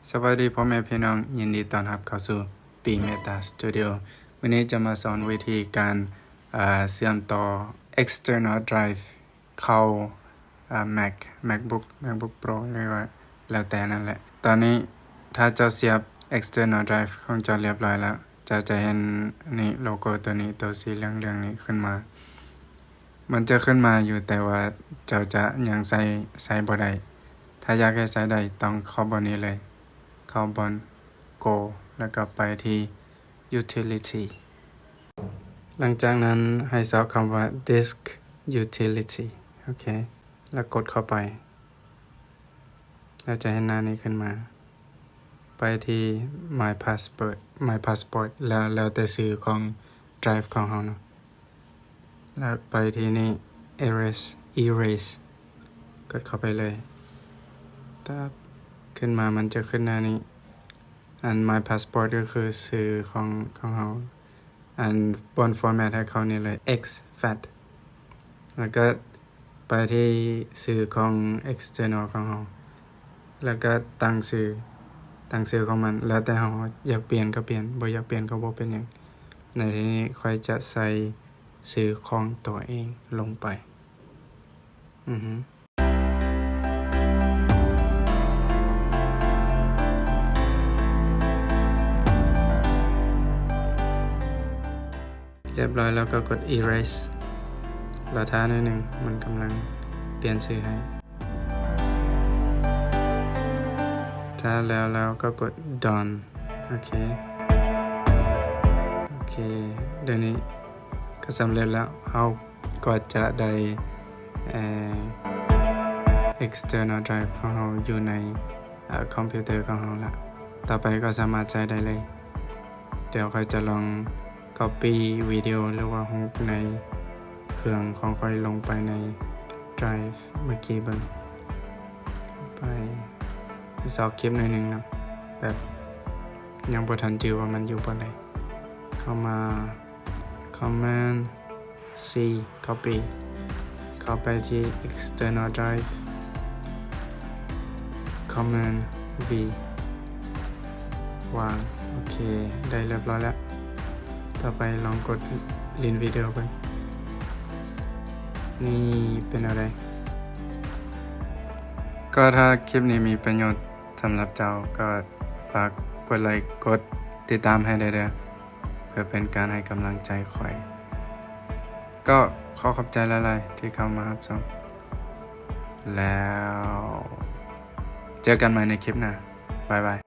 ສະບາຍດີພໍ່ແມ່ພີ່ນ້ອງ, ຍິນດີຕ້ອນຮັບເຂົ້າສູ່ P Meta Studio. ມື້ນີ້ຈະມາສອນວິທີການ ເອີ່ ເຊື່ອມຕໍ່ external drive ເຂົ້າ ເອີ່ Mac MacBook MacBook Pro ຫຼືວ່າແລ້ວແຕ່ນັ້ນແຫຼະ. ຕອນນີ້ຖ້າເຈົ້າສຽບ external drive ຂອງເຈົ້າລຽບຮ້ອຍແລ້ວ, ເຈົ້າຈະເຫັນນີ້ ໂລໂກ້ຕົວນີ້ ຕົວສີເຫຼືອງໆນີ້ຂຶ້ນມາ. ມັນຈະຂຶ້ນມາຢູ່ ແຕ່ວ່າເຈົ້າຈະຍັງໃຊ້ ໃຊ້ບໍ່ໄດ້. ຖ້າຢາກໃຫ້ໃຊ້ໄດ້ ຕ້ອງເຂົ້າບ່ອນນີ້ເລີຍ, ເຂົ້າບ່ອນ Go ແລ້ວກໍໄປທີ່ Utility. ຫຼັງຈາກນັ້ນໃຫ້ຊອກຄຳວ່າ Disk Utility ໂອເຄ ແລ້ວກົດເຂົ້າໄປ ແລ້ວຈະເຫັນໜ້ານີ້ຂຶ້ນມາ. ໄປທີ່ My Password My Password ແລ້ວ ແລ້ວແຕ່ຊື່ຂອງ drive ຂອງເຮົາເນາະ. ແລ້ວໄປທີ່ນີ້ Erase Erase ກົດເຂົ້າໄປເລີຍ. ຕາບ ຂຶ້ນມາມັນຈະຂຶ້ນໜ້ານີ້. ອັນ My Password ກໍຄືຊື່ຂອງ ຂອງເຮົາ. ອັນບ່ອນ format ໃຫ້ເຂົ້ານີ້ເລີຍ X FAT ແລ້ວກໍໄປທີ່ຊື່ຂອງ external ຂອງເຮົາ ແລ້ວກໍຕັ້ງຊື່ ຕັ້ງຊື່ຂອງມັນ ແລ້ວແຕ່ເຮົາ ຢາກປ່ຽນກໍປ່ຽນ ບໍ່ຢາກປ່ຽນກໍບໍ່ເປັນຫຍັງ. ໃນທີ່ນີ້ຂ້ອຍຈະໃສ່ຊື່ຂອງຕົວເອງລົງໄປ. ອືຮຶ ລຽບຮ້ອຍແລ້ວກໍກົດ Erase ລໍຖ້າໜ້ອຍໜຶ່ງ ມັນກຳລັງປ່ຽນຊື່ໃຫ້. ຖ້າແລ້ວແລ້ວກໍກົດ Done. ໂອເຄ ໂອເຄ ດຽວນີ້ກໍສຳເລັດແລ້ວ. ເຮົາກໍຈະໄດ້ ເອີ່ external drive ຂອງເຮົາຢູ່ໃນ ເອີ່ ຄອມພິວເຕີຂອງເຮົາລະ. ຕໍ່ໄປກໍສາມາດໃຊ້ໄດ້ເລີຍ. ດຽວຂ້ອຍຈະລອງ copy ວິດີໂອ ຫຼືວ່າຮູບໃນເຄື່ອງຂອງຂ້ອຍລົງໄປໃນ drive ເມື່ອກີ້ເບິ່ງ. ໄປ ໄປຊອກຄລິບໜ້ອຍໜຶ່ງເນາະ ແບບຍັງບໍ່ທັນຈື່ວ່າມັນຢູ່ບ່ອນໃດ. ເຂົ້າມາ Command C Copy ເຂົ້າໄປທີ່ External Drive Command V ວາງ. ໂອເຄ ໄດ້ລຽບຮ້ອຍແລ້ວ. ຕໍ່ໄປລອງກົດຫຼິ້ນວິດີໂອເບິ່ງ. ນີ້ເປັນແນວໃດ? ກໍຖ້າຄລິບນີ້ມີປະໂຫຍດສຳລັບເຈົ້າ ກໍຝາກກົດໄລ ກົດຕິດຕາມໃຫ້ແດ່ເດີ້ ເພື່ອເປັນການໃຫ້ກຳລັງໃຈຂ້ອຍ. ກໍຂໍຂອບໃຈຫຼາຍໆທີ່ເຂົ້າມາຮັບຊົມ ແລ້ວເຈີກັນໃໝ່ໃນຄລິບໜ້າ. ບາຍບາຍ.